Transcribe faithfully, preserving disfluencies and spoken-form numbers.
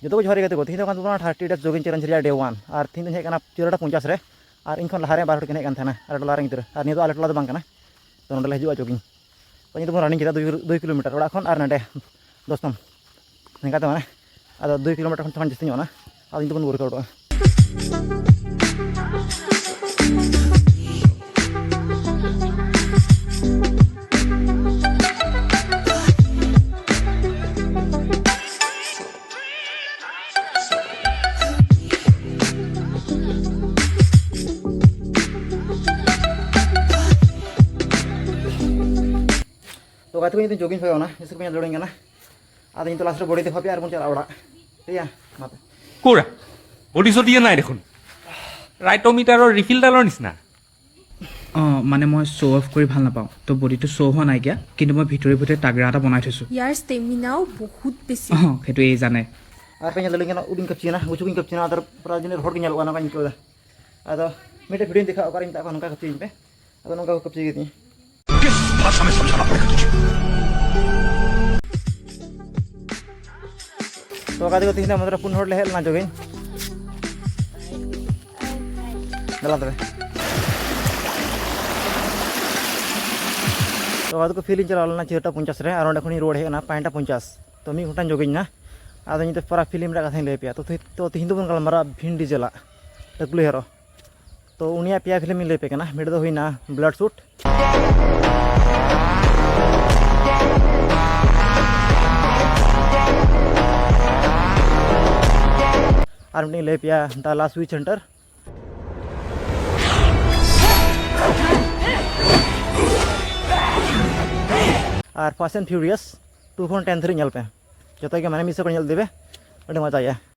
ᱡᱚᱛᱚ ᱠᱚ ᱡᱚᱦᱟᱨ ᱜᱮ ᱜᱟᱛᱮ ᱠᱚ, ᱛᱮᱦᱮᱧ ᱫᱚ ᱠᱟᱱ ᱛᱟᱵᱚᱱᱟ ᱛᱷᱟᱨᱴᱤ ᱰᱮᱡ ᱡᱳᱜᱤᱝ ᱪᱮᱞᱮᱧᱡᱽ ᱨᱮᱭᱟᱜ ᱰᱮ ᱳᱣᱟᱱ᱾ ᱟᱨ ᱛᱮᱦᱮᱧ ᱫᱚ ᱦᱮᱡ ᱠᱟᱱᱟ ᱪᱟᱨᱴᱟ ᱯᱚᱧᱪᱟᱥ ᱨᱮ, ᱟᱨ ᱤᱧ ᱠᱷᱚᱱ ᱞᱟᱦᱟ ᱨᱮ ᱵᱟᱨ ᱦᱚᱲ ᱠᱤᱱ ᱦᱮᱡ ᱠᱟᱱ ᱛᱟᱦᱮᱱᱟ, ᱟᱨ ᱴᱚᱞᱟ ᱨᱮᱱ ᱜᱤᱫᱽᱨᱟᱹ, ᱟᱨ ᱱᱤᱭᱟᱹ ᱫᱚ ᱟᱞᱮ ᱴᱚᱞᱟ ᱫᱚ ᱵᱟᱝ ᱠᱟᱱᱟ, ᱛᱚ ᱱᱤᱭᱟᱹ ᱫᱚᱵᱚᱱ ᱨᱟᱱᱤᱝ ᱠᱮᱫᱟ ᱫᱩᱭ, ᱫᱩᱭ ᱠᱤᱞᱳᱢᱤᱴᱟᱨ ᱚᱲᱟᱜ ᱠᱷᱚᱱ ᱟᱨ ᱱᱚᱰᱮ ᱫᱚᱥ ᱛᱚᱢ, ᱱᱤᱝᱠᱟ ᱛᱮ ᱢᱟᱱᱮ, ᱟᱫᱚ ᱫᱩᱭ ᱠᱤᱞᱳᱢᱤᱴᱟᱨ ᱠᱷᱚᱱ ᱛᱷᱚᱲᱟ ᱡᱟᱹᱥᱛᱤ ᱧᱚᱜ ᱮᱱᱟ, ᱟᱫᱚ ᱤᱧ ᱫᱚᱵᱚᱱ ᱣᱟᱨᱠᱟᱣᱩᱴᱚᱜᱼᱟ᱾ ᱛᱚ ᱜᱟᱛᱮ ᱠᱚ, ᱤᱧ ᱫᱚ ᱡᱳᱜᱤᱝ ᱦᱩᱭᱩᱜᱼᱟ, ᱱᱤᱥᱪᱚᱭ ᱯᱮ ᱧᱮᱞ ᱫᱟᱲᱮᱭᱟᱹᱧ ᱠᱟᱱᱟ᱾ ᱟᱫᱚ ᱤᱧ ᱫᱚ ᱞᱟᱥᱴ ᱨᱮ ᱵᱚᱰᱤ ᱫᱮᱠᱷᱟᱣ ᱯᱮᱭᱟ ᱟᱨ ᱵᱚᱱ ᱪᱟᱞᱟᱜᱼᱟ ᱚᱲᱟᱜ᱾ ᱴᱷᱤᱠ ᱜᱮᱭᱟ, ᱢᱟ ᱛᱚᱵᱮ᱾ ᱠᱚᱲᱟ, ᱵᱚᱰᱤ ᱥᱚ ᱫᱤᱭᱮ ᱱᱟᱭ ᱫᱮᱠᱷᱩᱱ, ᱨᱟᱭᱴᱳᱢᱤᱴᱟᱨ ᱟᱨ রিফিল ডালৰ নিচিনা। অ, মানে মই শ্ব' অফ কৰি ভাল নাপাওঁ, তো বডিটো শ্ব' হোৱা নাইকিয়া, কিন্তু মই ভিতৰে ভিতৰে তাগৰা এটা বনাই থৈছোঁ। ইয়াৰ ষ্টেমিনাও বহুত বেছি। অ, সেইটো এই জানে। ᱟᱨ ᱯᱮ ᱧᱮᱞ ᱫᱟᱲᱮᱭᱟᱜ ᱠᱟᱱᱟ, ᱩᱵ ᱤᱧ ᱠᱟᱹᱯᱪᱤᱭᱮᱱᱟ, ᱜᱩᱪᱩ ᱠᱚᱧ ᱠᱟᱹᱯᱪᱤᱭᱮᱱᱟ, ᱟᱨ ᱯᱨᱟᱭ ᱡᱟᱹᱱᱤᱡ ᱦᱚᱲ ᱠᱚ ᱧᱮᱞᱚᱜ ᱠᱟᱱᱟ, ᱱᱚᱝᱠᱟᱧ ᱟᱹᱭᱠᱟᱹᱣ ᱮᱫᱟ᱾ ᱟᱫᱚ ᱢᱤᱫᱴᱮᱡ ᱵᱷᱤᱰᱤᱭᱳᱧ ᱫᱮᱠᱷᱟᱣ, ᱚᱠᱟᱨᱮᱧ ᱢᱮᱛᱟᱜ ᱠᱚᱣᱟ ᱱᱚᱝᱠᱟ ᱠᱟᱹᱯᱪᱤ ᱞᱟᱹᱜᱤᱫ ᱛᱮ᱾ ᱟᱫᱚ ᱱᱚᱝᱠᱟ ᱠᱚ ᱠᱟᱹᱯᱪᱤ ᱠᱤᱫᱤᱧᱟ᱾ किस भाषा में समझाना पड़ेगा तुझे? ᱛᱚ ᱜᱟᱛᱮ ᱠᱚ, ᱛᱮᱦᱮᱧ ᱫᱚ ᱢᱟᱛᱨᱚ ᱯᱩᱱ ᱦᱚᱲ ᱞᱮ ᱦᱮᱡ ᱞᱮᱱᱟ ᱡᱳᱜᱤᱝ᱾ ᱫᱮᱞᱟ ᱛᱚᱵᱮ᱾ ᱛᱚ ᱜᱟᱛᱮ ᱠᱚ, ᱯᱷᱤᱞᱰ ᱤᱧ ᱪᱟᱞᱟᱣ ᱞᱮᱱᱟ ᱪᱟᱨᱴᱟ ᱯᱚᱧᱪᱟᱥ ᱨᱮ, ᱟᱨ ᱚᱸᱰᱮ ᱠᱷᱚᱱᱤᱧ ᱨᱩᱣᱟᱹᱲ ᱦᱮᱡ ᱮᱱᱟ ᱯᱟᱸᱪᱴᱟ ᱯᱚᱧᱪᱟᱥ᱾ ᱛᱚ ᱢᱤᱫ ᱜᱷᱚᱱᱴᱟᱧ ᱡᱳᱜᱤᱝ ᱱᱟ᱾ ᱟᱫᱚ ᱧᱤᱫᱟᱹ ᱯᱚᱨᱟ ᱯᱷᱤᱞᱢ ᱨᱮᱭᱟᱜ ᱠᱟᱛᱷᱟᱧ ᱞᱟᱹᱭ ᱟᱯᱮᱭᱟ᱾ ᱛᱚ ᱛᱮ-, ᱛᱚ ᱛᱮᱦᱮᱧ ᱫᱚᱵᱚᱱ ᱜᱟᱞᱢᱟᱨᱟᱜᱼᱟ ᱵᱷᱤᱱ ᱰᱤᱡᱮᱞᱟᱜ, ᱴᱟᱹᱠᱞᱩ ᱦᱮᱨᱳ᱾ ᱛᱚ ᱩᱱᱤᱭᱟᱜ ᱯᱮᱭᱟ ᱯᱷᱤᱞᱢ ᱤᱧ ᱞᱟᱹᱭ ᱟᱯᱮ ᱠᱟᱱᱟ᱾ ᱢᱤᱫ ᱫᱚ ᱦᱩᱭᱱᱟ ᱵᱞᱟᱰ ᱥᱩᱴ, ᱟᱨ ᱢᱤᱫᱴᱤᱡ ᱤᱧ ᱞᱟᱹᱭ ᱟᱯᱮᱭᱟ ᱫᱟ ᱞᱟᱥᱴ ᱣᱤᱪ ᱦᱟᱱᱴᱟᱨ, ᱟᱨ ᱯᱷᱟᱥᱴ ᱮᱱᱰ ᱯᱷᱤᱭᱩᱨᱤᱭᱟᱥ ᱴᱩ ᱠᱷᱚᱱ ᱴᱮᱱ ᱫᱷᱟᱹᱨᱤᱡ ᱧᱮᱞ ᱯᱮ᱾ ᱡᱚᱛᱚ ᱜᱮ ᱢᱟᱱᱮ ᱢᱤᱫ ᱥᱟᱶ ᱠᱚ ᱧᱮᱞ ᱤᱫᱤ ᱯᱮ, ᱟᱹᱰᱤ ᱢᱚᱡᱟ ᱜᱮᱭᱟ᱾